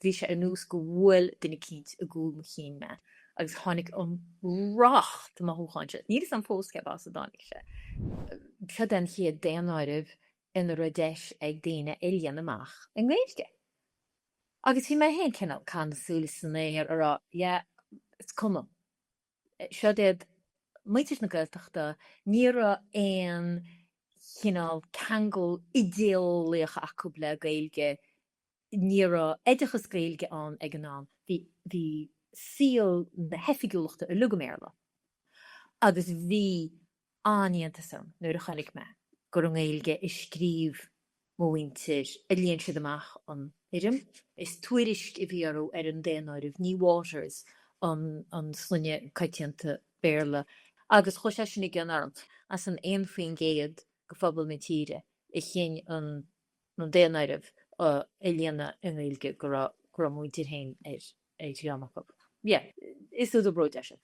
Bhí sé ar nós go bhuail duine eicínt i gcúl mo chinn mé agus tháinig an racht mothúchán sin. Níl 'fhios a'm fós cé as a dtáinig sé. Seo é an chéad daonáireamh ina raibh deis ag daoine é líonadh amach i nGaeilge. Agus bhí mé féin cineál ag caitheamh na súile san aer a rá yeah, is cuma. Seo iad muintir na Gaeltachta, ní raibh aon chineál ceangal idéeolaíoch acu le Gaeilge, ní raibh oideachas Gaeilge ann ag an am, bhí bhí saol na hoifigiúlachta uilig i mBéarla. Agus bhí an-iontas orm nuair a chonaic mé gur i nGaeilge a scríobh mo mhuintir, a líon siad amach an fhoirm. Is tuairisc a bhí orthu ar an daonáireamh, ní Waters an sloinne coitianta Béarla, agus chuaigh sé sin i gcion orm. As an 1% de phobal na tíre a chinn an daonáireamh a líonadh i nGaeilge go raibh mo mhuintir féin ar dhream acu. Yeah, is údar bróid é sin.